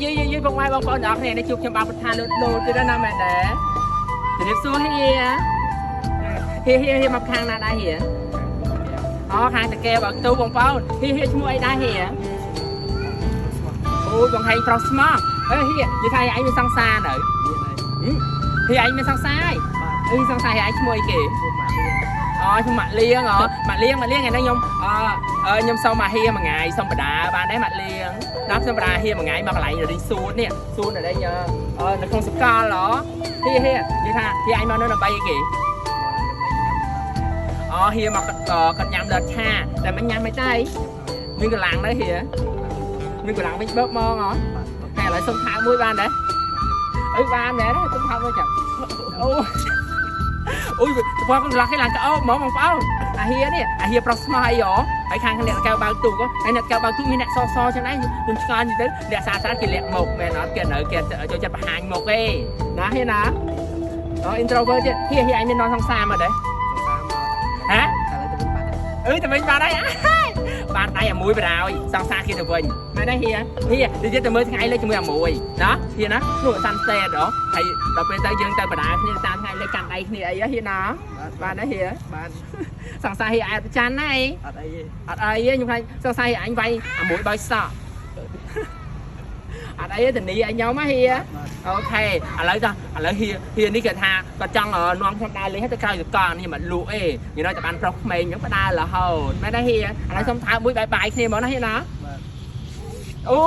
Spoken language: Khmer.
យយយយបងម៉ែបងប្អូនទាំងអស់គ្នានេះជួបខ្ញុំបាទប្រធានលូតលូតទៀតណាមែនដែរជំរាបសួរហៀហៀហៀហៀមកខាងណាដែរហៀអូខាងតាកែបើទូបងប្អូនហៀហៀឈ្មោះអីដែរហៀអូយបងហែងប្រុសស្មោះអេហៀនិយាយថាឯងមានសង្សារនៅហៀឯងមានសង្សារហើយអឺសង្សារហៀឯងឈ្មោះអីគេ អូឈ្មោះម៉ាក់លៀងហ៎ម៉ាក់លៀងម៉ាក់លៀងថ្ងៃនេះខ្ញុំអឺខ្ញុំសុំមកហៀមួយថ្ងៃសុំបដាបានដែរម៉ាក់លៀងដល់សុំបដាហៀមួយថ្ងៃមកកន្លែងរីសួននេះសួននៅនៅក្នុងសកលហ៎ហៀហៀនិយាយថាហៀឯងមកនៅដើម្បីអីគេអូហៀមកគាត់ញ៉ាំលតឆាតែមិនញ៉ាំមិនទេមានកម្លាំងដែរហៀមានកម្លាំងវិញបើកហ្មងហ៎តែឥឡូវសុំថៅមួយបានដែរអើបានដែរសុំថៅមួយចាំអូអូយបងកន្លះគេឡើងក្អោបហ្មងបងប្អូនអាហៀនេះអាហៀប្រុសស្មោះអីហ៎ហើយខាងអ្នកកៅបើកទូកហើយអ្នកកៅបើកទូកមានអ្នកសសចឹងដែរខ្ញុំឆ្ងល់ទៅអ្នកសាស្ត្រគេលាក់មុខមែនអត់គេនៅគេចូលចិត្តបង្ហាញមុខទេណាហៀណាអូ introvert ទៀតហៀហៀឯងមាននំសង្សារមកដែរហ៎អឺតែវិញបានហើយបានដៃអាមួយបរោយសង្សារគេទៅវិញមែនទេហៀហៀនិយាយទៅមើលថ្ងៃលេខជាមួយអាមួយណាហៀណានោះ sunset ហ៎ហើយដល់ពេលទៅយើងទៅបដាគ្នាតាមថ្ងៃលេខកាន់ដៃគ្នាអីហៀណាបានទេហៀ បាន សង្សារហៀអែបច័ន្ទណាអី អត់អីទេ អត់អីទេខ្ញុំខ្លាចសង្សារហៀអញវាយអាមួយបោយសក់អត់អីទេធានីអញខ្ញុំហៀ OK ឥឡូវតោះឥឡូវហៀហៀនេះគេថាគាត់ចង់នាំខ្ញុំដើរលេងទៅក្រោយសកលនេះមិនលក់ទេនិយាយតែបានប្រុសក្មេងអញ្ចឹងបដើររហូតមែនទេហៀឥឡូវសុំថើបមួយ bye bye គ្នាហ្មងណាហៀណា បាទ អូ